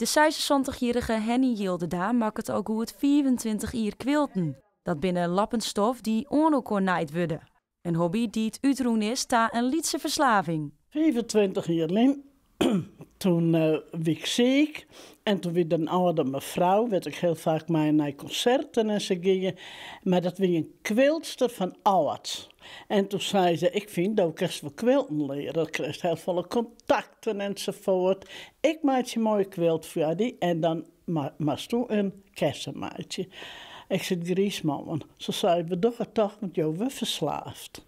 De 76-jierrige Henny Jildeda makket al goed 25 jier quilten. Dat binne lappen stof dy't oan elkoar naaid wurde. In hobby dy't útrûn is ta in lytse ferslaving. 25 jier lyn, toen wie ik siik en toen wie der in âlde mefrou, wêr't ik hiel faak mei nei konserten en sa gie, mar dat wie in quiltster fan âlds. En toen sei se, ik fyn do kinst wol quilten leare, dan krijst hiel folle kontakten ensafoart. Ik meitsje in moaie quilt foar dy en dan moatsto in kessen meitsje. Ik sit griis man. Se sei, we dogge it toch, want jo wurde ferslaafd.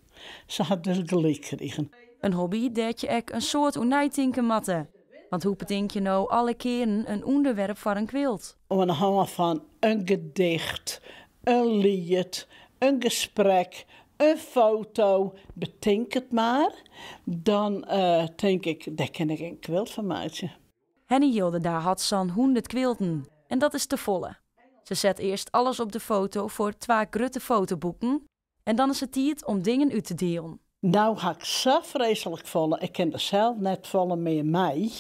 Se hat dus gelyk krigen. In hobby dêr't je ek in soad oer neitinke moatte. Want hoe betink je no alle kearen in ûnderwerp foar in quilt? Oan de hân fan in gedicht, in liet, in gesprek, in foto, betink it mar. Dan tink ik, dêr kin ik in quilt fan meitsje. Henny Jildeda hat sa'n 100 quilten en dat is tefolle. Se set earst alles op de foto foar twa grutte fotoboeken en dan is it tiid om dingen út te dielen. Nou ha ik sa freeslik folle, ik kin der sels net folle mear mei.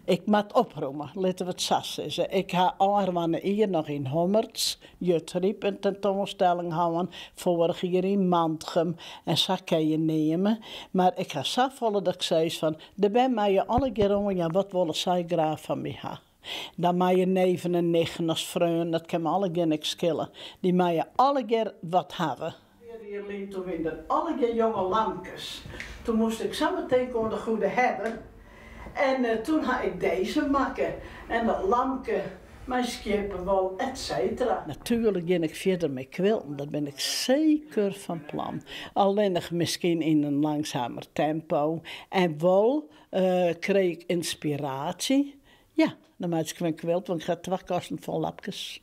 Ik moat opromme, litte we it sa sizze. Ik ha ôfrûne jier noch yn Hommerts, Jutryp in tentoanstelling hân, foarich jier yn Mantgum en sa kin je neame. Mar ik ha safolle dat ik sis fan, de bern meie allegear oanjaan wat wolle sy graach fan my ha. Dan meie neven en nichten as freonen, dat kin my allegear niks skille. Dy meie allegear wat hawwe. Pear jier lyn, toen wiene der allegear jonge lamkes. Toen moast ik sa mar tinke oan de Goede Herder. En toen ha ik dizze makke. En dat lamke mei skieppewol, et cetera. Natuerlik gean ik fierder mei quilten, dat bin ik seker fan plan. Allinnich miskien yn in langsumer tempo. En wol krij ik ynspiraasje. Ja, dan meitsje ik wer in quilt, want ik ha twa kasten fol lapkes.